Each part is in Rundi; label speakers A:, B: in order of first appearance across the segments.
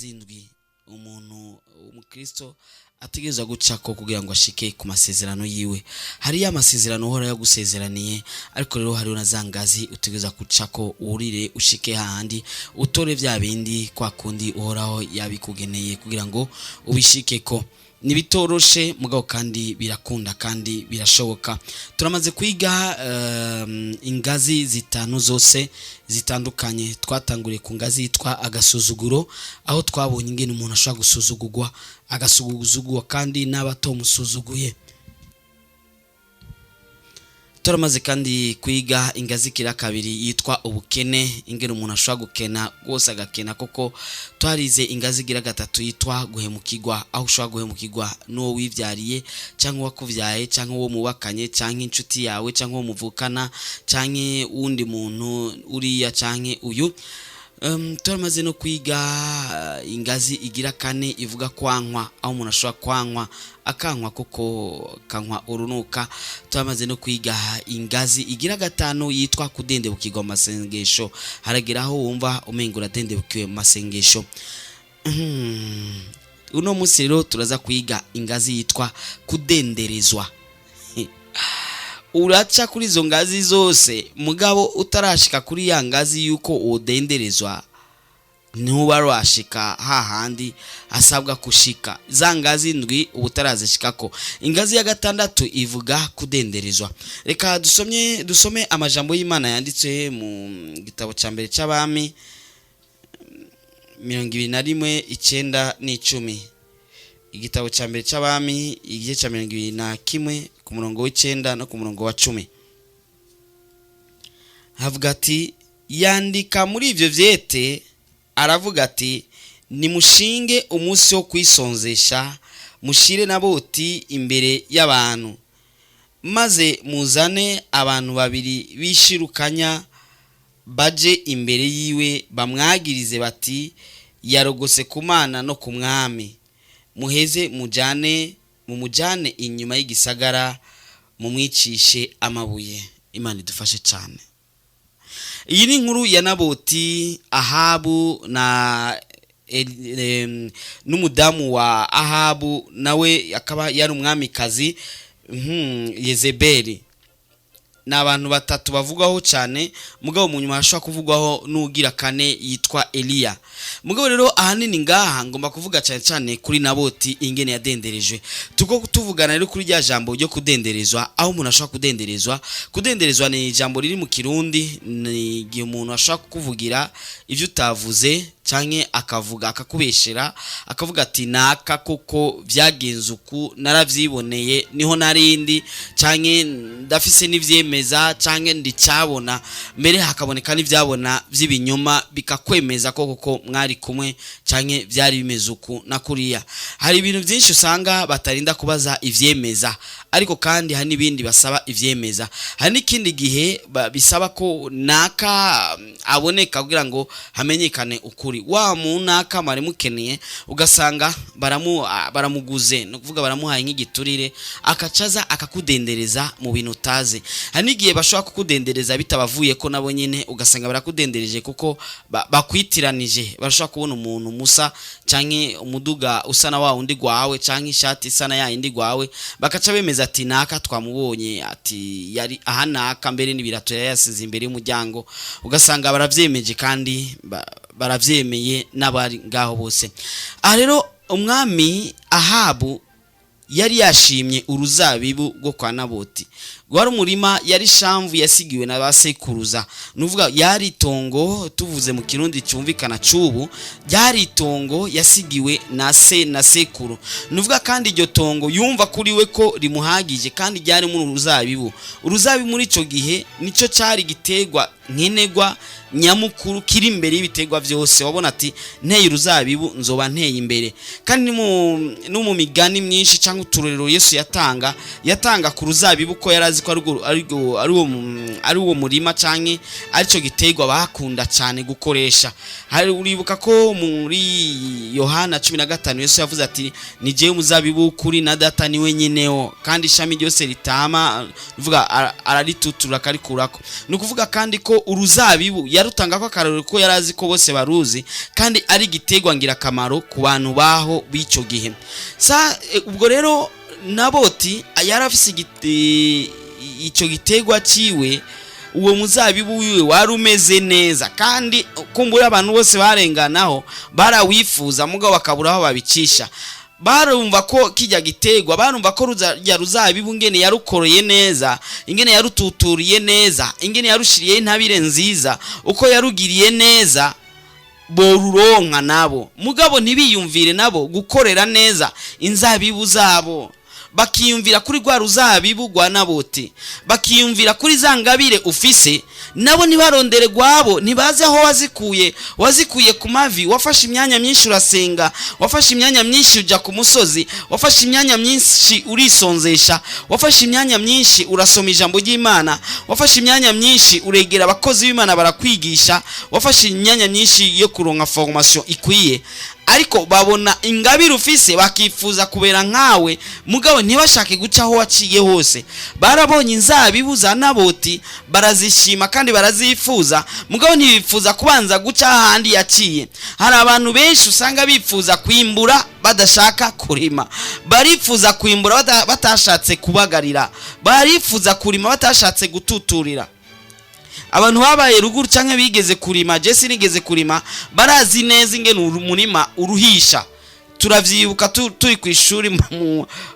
A: Ingazi ndwi umuntu umukristo ategerezwa gucako kugira ngo ashike ku masezerano yiwe. Hariyo amasezerano uhora yagusezeraniye, ariko rero hariho na za ngazi utegerezwa gucako wurire ushike hahandi utore vya bindi kwa kundi Uhoraho yabikugeneye kugira ngo ubishikeko. Nibitoroshe mugabo kandi birakunda kandi birashoboka. Turamaze kwiga ingazi zitanu zose zitandukanye. Twatanguriye ku ngazi yitwa agasuzuguro, aho twabonye ingene umuntu ashobora gusuzugurwa, agasuzugurwa kandi n'abatomusuzuguye. Turamaze kandi kwiga ingazi kira kabiri yitwa ubukene, ingene umuntu ashobora gukena rwose agakena koko. Twarize ingazi igira gatatu yitwa guhemukirwa, aho ushobora guhemukirwa n'uwo wivyariye cyangwa uwakuvyaye cyangwa uwo mubakanye cyangwa inshuti yawe cyangwa uwo muvukana cyangwa uwundi muntu uriya cyangwa uyu. Turamaze no kwiga ingazi igira kane ivuga kwankwa, aho umuntu ashobora kwankwa, akankwa koko kankwa urunuka. Turamaze no kwiga ingazi igira gatanu yitwa kudendebukirwa mu masengesho. Haragera aho wumva umengo uradendebukiwe mu masengesho. Uno munsi rero turaza kwiga ingazi yitwa kudenderezwa. Uraca kuri izo ngazi zose, mugabo utarashika kuri ya ngazi yuko udenderezwa, ntuba rwashika hahandi hasabwa kushika. Za ngazi ndwi uba utarazishikako. Ingazi ya gatandatu ivuga kudenderezwa. Reka dusomye dusome amajambo y'Imana yanditse mu gitabo cya mbere cy'Abami 21, 9 n'10. Igitabo cya mbere cy'Abami, igice cya 21, ku murongo w'9 no ku murongo wa 10, havuga ati: "Yandika muri ibyo vyete, aravuga ati: 'Nimushinge umunsi wo kwisonzesha, mushire Naboti imbere y'abantu, maze muzane abantu babiri bishirukanya baje imbere yiwe, bamwagirize bati: yarogose ku Mana no ku mwami. Muheze mujane, mumujane inyuma y'igisagara, mumwicishe amabuye.'" Imana idufashe cyane. Iyi ni inkuru ya Naboti, Ahabu na n'umudamu wa Ahabu, nawe akaba yari umwamikazi, Yezebeli. Ni abantu batatu bavugwaho cyane, mugabo mu nyuma hashobora kuvugwaho n'ugira kane yitwa Eliya. Mugabo rero ahanini ngaha ngomba kuvuga cyane cyane kuri Naboti, ingene yadenderejwe. Tuko tuvugana rero kuri rya jambo ryo kudenderezwa, aho umuntu ashobora kudenderezwa. Kudenderezwa ni ijambo riri mu Kirundi, ni igihe umuntu ashobora kukuvugira ibyo utavuze, canke akavuga akakubeshera, akavuga ati: "Naka koko vyagenze uku, naravyiboneye, niho narindi, canke ndafise n'ivyemeza, canke ndicabona." Mbere hakaboneka n'ivyabona vy'ibinyoma bikakwemeza ko koko mwari kumwe canke vyari bimeze uku na kuriya. Hari ibintu byinshi usanga batarinda kubaza ivyemeza, ariko kandi hari n'ibindi basaba ivyemeza. Hari n'ikindi gihe bisaba ko naka aboneka kugira ngo hamenyekane ukuri. Wa munaka mwari mukeneye, ugasanga baramuguze, ni ukuvuga baramuhaye nk'igiturire, akacaza akakudendereza mu bintu utazi. Hari n'igihe bashobora kukudendereza bitabavuye ko nabo nyine, ugasanga barakudendereje kuko bakwitiranije. Barashobora kubona umuntu musa, canke umuduga usa na wa wundi gwawe, canke ishati isa na ya yindi gwawe, bakaca bemeza ati: "Naka twamubonye, ati yari aha naka, mbere n'ibirato yari yasize imbere y'umuryango." Ugasanga baravyemeje kandi baravyemeye n'abari ngaho bose. Aha rero umwami Ahabu yari yashimye uruzabibu rwo kwa Naboti. Rwari umurima, yari shamvu yasigiwe na ba sekuruza, nuvuga yari itongo. Tuvuze mu Kirundi cyumvikana cubu, ryari itongo yasigiwe na se na sekuru. Nuvuga kandi iryo tongo yumva kuri we ko rimuhagije, kandi ryari muri uruzabibu. Uruzabibu muri ico gihe nico cari giterwa nkenerwa nyamukuru kiri imbere y'ibiterwa byose. Wabona ati: "Nteye uruzabibu nzoba nteye imbere." Kandi no mu migani myinshi cyangwa uturorero Yesu yatanga, yatanga ku ruzabibu, ko yari azi ko ari uwo murima canke aricyo giterwa bakunda cyane gukoresha. Hari uribuka ko muri Yohana 15, Yesu yavuze ati: "Ni jewe umuzabibu w'ukuri, na Data niwe nyenewo, kandi ishami ryose ritama vuga araritutura, akarikurako." Ni ukuvuga kandi ko uruzabibu yarutanga ko akarorero, ko yari azi ko bose baruzi kandi ari igiterwa ngirakamaro ku bantu baho b'icyo gihe. Sa ubwo rero Naboti yari afise icyo giterwa ciwe, uwo muzabibu wiwe wari umeze neza, kandi kumbura abantu bose barenganaho barawifuza, mugabo bakabura aho babicisha. Barumva ko kijya giterwa, barumva ko rujya ruzabibu, ingene yarukoreye neza, ingene yarututuriye neza, ingene yarushiriye intabire nziza, uko yarugiriye neza, boruronka nabo. Mugabo ntibiyumvire nabo gukorera neza inzabibu zabo, bakiyumvira kuri rwa ruzabibu rwa Naboti, bakiyumvira kuri za ngabire ufise. Nabo ntibarondere rwabo, ntibazi aho wazikuye. Wazikuye ku mavi, wafashe imyanya myinshi urasenga, wafashe imyanya myinshi uja ku musozi, wafashe imyanya myinshi urisonzesha, wafashe imyanya myinshi urasoma ijambo ry'Imana, wafashe imyanya myinshi uregera abakozi b'Imana barakwigisha, wafashe imyanya myinshi yo kuronka formation ikwiye. Ariko babona ingabire ufise, bakifuza kubera nkawe, mugabo ntibashake guca aho waciye hose. Barabonye inzabibu za Naboti, barazishima kandi barazifuza, mugabo ntibifuza kubanza guca ahandi yaciye. Hari abantu benshi usanga bifuza kwimbura badashaka kurima, barifuza kwimbura batashatse kubagarira, barifuza kurima batashatse gututurira. Abantu babaye ruguru canke bigeze kurima, jesi nigeze kurima, barazi neza ingene umurima uruhisha. Turavyibuka turi ku ishuri,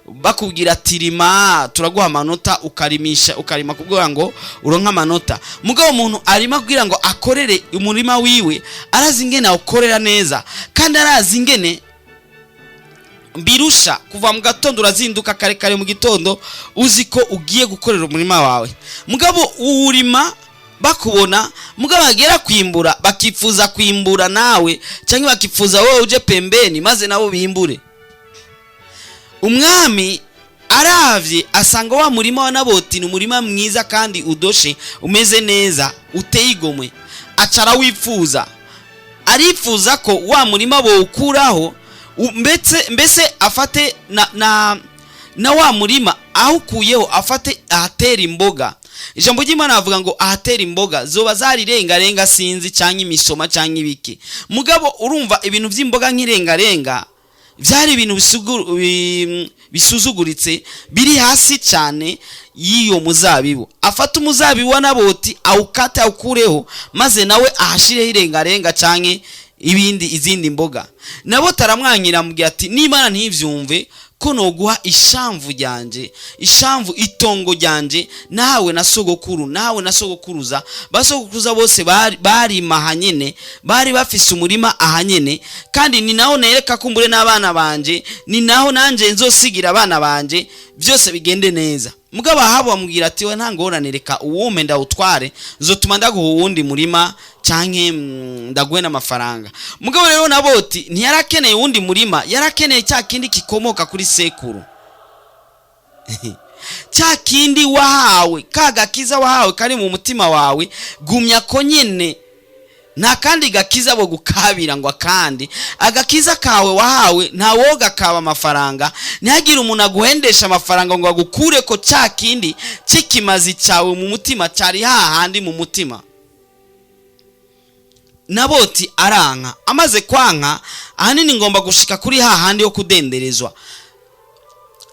A: bakubwira ati: "Rima turaguha amanota." Ukarimisha, ukarima kugira ngo uronke amanota. Mugabo umuntu arima kugira ngo akorere umurima wiwe, arazi ingene awukorera neza, kandi arazi ingene mbirusha. Kuva mu gatondo urazinduka kare kare mu gitondo, uzi ko ugiye gukorera umurima wawe. Mugabo uwurima bakubona, mugabo bagera kwimbura bakifuza kwimbura nawe, cyangwa bakifuza wowe uje pembeni maze nabo bimbure. Umwami aravye asanga wa murima wa Naboti ni umurima mwiza kandi udoshe, umeze neza, uteye igomwe. Aca arawifuza, arifuza ko wa murima bowukuraho, mbese afate na wa murima awukuyeho, afate ahatera imboga. Ijambo ry'Imana bavuga ngo ahatera imboga zoba zarirengarenga, sinzi, cyangwa imisoma cyangwa ibiki. Mugabo urumva ibintu by'imboga nk'irengarenga byari ibintu bisuzuguritse, biri hasi cyane y'iyo muzabibu. Afata umuzabibu wa Naboti, awukate, awukureho, maze nawe ahashireho irengarenga canke ibindi, izindi mboga. Naboti aramwankira, amubwira ati: "N'Imana ntivyumve ko noguha ishamvu ryanje, ishamvu, itongo ryanje nawe na sogokuru, nawe na sogokuruza. Basogokuruza bose barima ahanyene, bari bafise umurima ahanyene, kandi ni naho nereka kumbure n'abana banje, ni naho nanje nzosigira abana banje, byose bigende neza." Mugabo Ahabu bamubwira ati: "We, nta ngorane, reka uwume ndawutware, nzotuma ndaguha uwundi murima canke ndaguhe n'amafaranga." Mugabo rero Naboti ntiyarakeneye uwundi murima, yarakeneye cya kindi kikomoka kuri sekuru, cya kindi wahawe, ka gakiza wahawe kari mu mutima wawe. Gumya ko nyene, nta kandi gakiza bo gukabira ngo akandi. Agakiza kawe wahawe nta woga kaba amafaranga. Ntihagire umuntu aguhendesha amafaranga ngo agukure ko cya kindi cy'ikimazi cyawe mu mutima, cyari hahandi mu mutima. Naboti aranka. Amaze kwanka, ahanini ngomba gushika kuri hahandi ho kudenderezwa.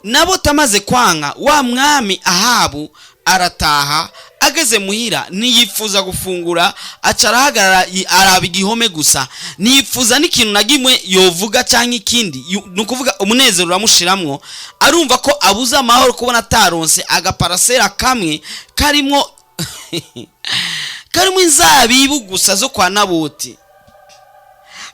A: Naboti amaze kwanka, wa mwami Ahabu arataha. Ageze muhira ntiyifuza gufungura, aca arahagarara, araba igihome gusa, ntiyifuza n'ikintu na kimwe yovuga cyangwa ikindi. Ni ukuvuga umunezero uramushiramwo, arumva ko abuze amahoro kubona ataronse agaparasera kamwe karimo inzabibu gusa zo kwa Naboti.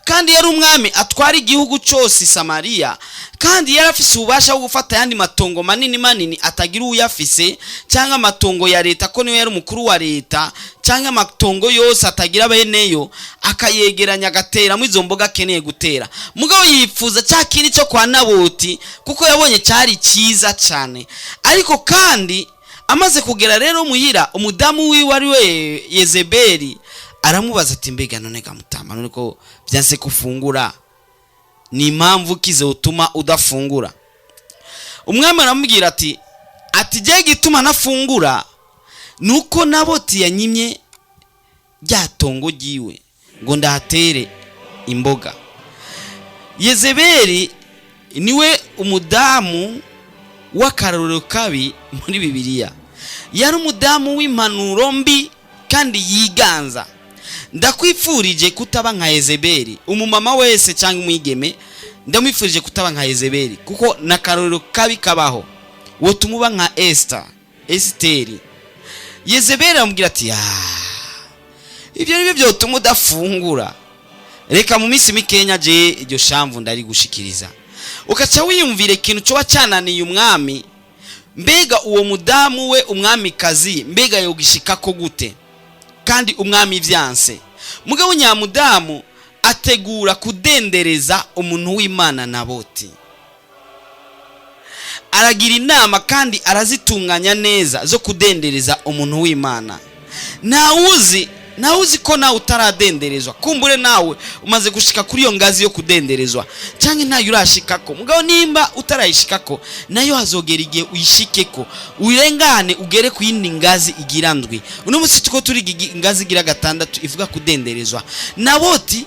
A: Kandi yari umwami atwara igihugu cyose Samariya, kandi yari afise ububasha bwo gufata ayandi matongo manini manini atagira uyafise, cyangwa amatongo ya leta, ko niwe yari umukuru wa leta, cyangwa amatongo yose atagira beneyo, akayegeranya agateramo izo mboga akeneye gutera. Mugabo yifuza cya kindi cyo kwa Naboti, kuko yabonye cyari cyiza cyane. Ariko kandi amaze kugera rero muhira, umudamu wiwe ari we Yezebeli aramubaza ati: "Mbega none gamutama, none ko byanse kufungura?" Ni impamvu kize utuma udafungura? Umwami aramubwira ati jye gituma nafungura nuko Naboti yanyimye rya tongo ryiwe ngo ndahatere imboga. Yezebeli niwe umudamu w'akarorero kabi muri Bibiliya. Yari umudamu w'impanuro mbi kandi yiganza. Ndakwifurije kutaba nka Yezebeli. Umumama wese cyangwa umwigeme, ndamwifurije kutaba nka Yezebeli, kuko n'akarorero kabi kabaho. Wotuma uba nka Esita, Esiteri. Yezebeli aramubwira ati: "Ibyo ni byo byotuma udafungura? Reka mu minsi mikenya je iryo shamvu ndarigushikiriza." Ugaca wiyumvira ikintu coba cyananiye umwami, mbega uwo mudamu we umwamikazi, mbega yogishikako gute kandi umwami vyanse? Mugabo nyamudamu ategura kudendereza umuntu w'Imana Naboti. Aragira inama kandi arazitunganya neza zo kudendereza umuntu w'Imana. Ntawuzi ko nawe utaradenderezwa. Kumbure nawe umaze gushika kuri iyo ngazi yo kudenderezwa, cyangwa ntayo urashikako. Mugabo nimba utarayishikako, nayo hazogera igihe uyishikeko, urengane ugere ku yindi ngazi igira ndwi. Uno munsi tuko turi ingazi igira gatandatu ivuga kudenderezwa. Naboti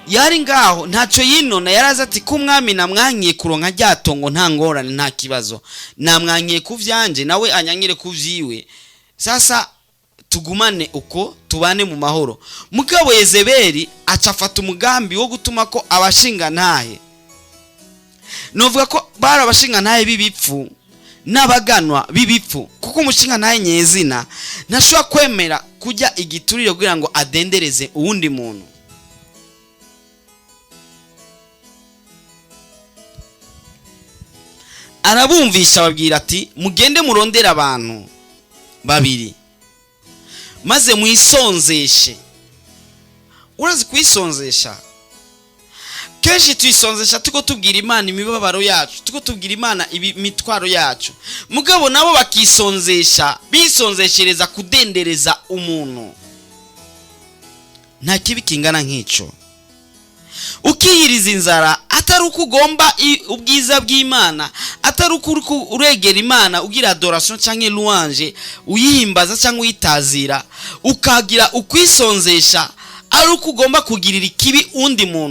A: yari ngaho, ntacyo yinona. Yaraza ati: "Ko umwami namwankiye kuronka rya tongo, nta ngorane, nta kibazo, namwankiye ku vyanje, nawe anyankire ku vyiwe, sasa tugumane uko, tubane mu mahoro." Mugabo Yezebeli aca afata umugambi wo gutuma ko abashingantahe, novuga ko bari abashingantahe b'ibipfu n'abaganwa b'ibipfu, kuko umushingantahe nyezina ntashobora kwemera kujya igiturire kugira ngo adendereze uwundi muntu. Arabumvisha, ababwira ati: "Mugende murondere abantu babiri maze mwisonzeshe." Urazi kwisonzesha? Kenshi tuyisonzesha tuko tubwira Imana imibabaro yacu, tuko tubwira Imana imitwaro yacu. Mugabo nabo bakisonzesha, bisonzeshereza kudendereza umuntu. Nta kibi kingana nk'icyo. Ukiyiriza inzara atari uko ugomba ubwiza bw'Imana, atari uko uriko uregera Imana ugira adoration cyangwa louange, uyihimbaza cyangwa uyitazira, ukagira ukwisonzesha ari uko ugomba kugirira ikibi undi muntu.